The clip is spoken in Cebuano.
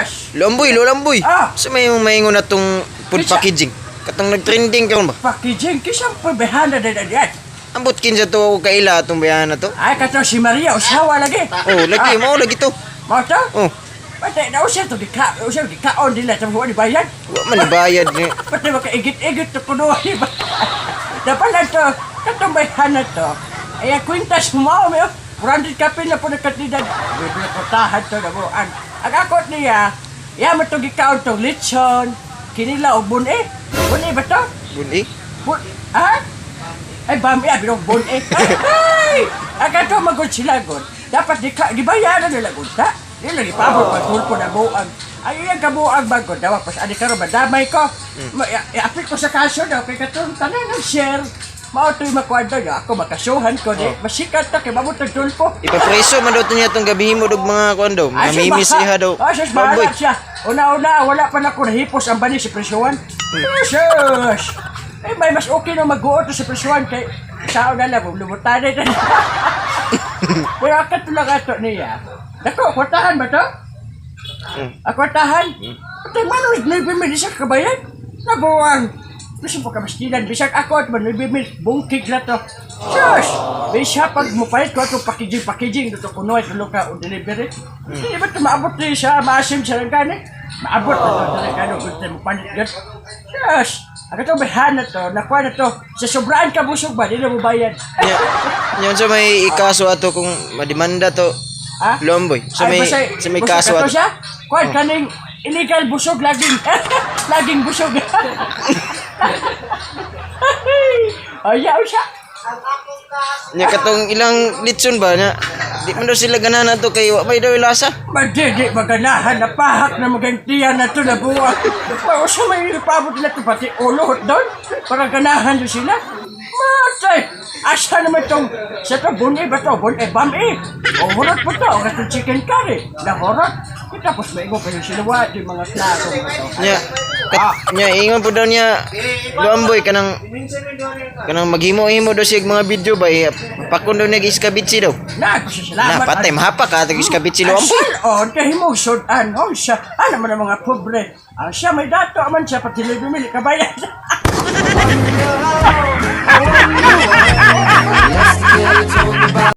Yes. Lamboy, Lolamboy. Ah. Sa may maingon na tong food Kinsa? packaging. Katong nagtrending karon ba? Packaging, kisang pabehana din na diyan. Ambot kinsa to ako kaila atong bayahan na to. Ay, kato si Maria, usawa lagi. Oh, lagi mao lagi to. Mao to? Oh, Pati na usa to gika, usa gikaon nila tapos wa ni bayad. wa man bayad ni. Pati makaigit-igit to kuno ni ba. Dapat lang to, katong bayhana to. Ay, kwintas mao mi. 400 kapin na po nagkatidad. Bibili ko tahan to na buwan. Ang akot niya, ya mo to gikaon tong litson, kinila og bun-e. Bun-e ba to? Buni. Bun, ha? Ay, bami, abi nung bun eh. Ay! Ang ato magod sila god. Dapat di ka, di bayaran nila god, ta? Di lang ipabot pag tulpo na buang. Ay, iyang kabuang bagod daw. Pas ani karon madamay ko. Iapit ko sa kaso daw kay katong tanan ng share. Mao to'y makuha daw. Ya, ako makasuhan ko di. Masikat ta kay mabot ang tulpo. Ipapreso man daw to niya tong gabi mo dog mga kuan daw. Mga Ay, siya mimis iha daw. Ay, siya, Lamboy. bahala siya. Una-una, wala pa na ko nahipos ang bani sa presyuan. Jesus! Eh, may mas okay na mag-uot sa presyuan kay sao na lang, lumutan na. Pero akat lang ato niya. Dako, kwartahan ba to? Ah, kwartahan? Patay man, 9 mil isa kabayan. Nabuwang. Gusto po ka mastilan. Bisag ako at man, 9 mil, bungkig na to. Diyos! Bisa pag mupalit ko itong packaging, packaging, ito kuno ay tulo ka o delivery. Hindi ba ito maabot na sa maasim sa langgan eh? Maabot na ito talaga, ano, gusto mo palit gan. Diyos! Ang ito may na to, nakuha na to. Sa sobraan ka busog ba, di na mo bayad. Nya, nya unsa may ikaso ato kung mademanda to? Ha? Lomboy. Sa Ay, may basta- sa may busog kaso ka to ato. siya? Kuwan, kaning illegal busog laging. Laging busog. Ay, yaw siya. Nya katong ilang litson ba nya? Di man daw sila ganahan ato kay wa may daw lasa. Madidi, maganahan na pahak na magantiyan na to na buwag. Pausa may ipabot nila to pati ulo doon. Para ganahan doon sila. Matay! Asa naman tong sa to bunay ba to? Bunay bam eh. O hurot po to. O katong chicken curry. Nahurot. Tapos may igo pa yung sinuwa yung mga klaro. Nya kat, nya ingon po daw niya Luamboy kanang kanang maghimo-himo daw siya og mga video ba eh, pakon daw niya iskabitsi daw. Na, salamat. Na patay mahapa ka atong iskabitsi Luamboy. Ang salon, kay himong sudan, oh, siya, ano man ang mga pobre. Ang siya may dato man siya, pati 9 mil, kabayan.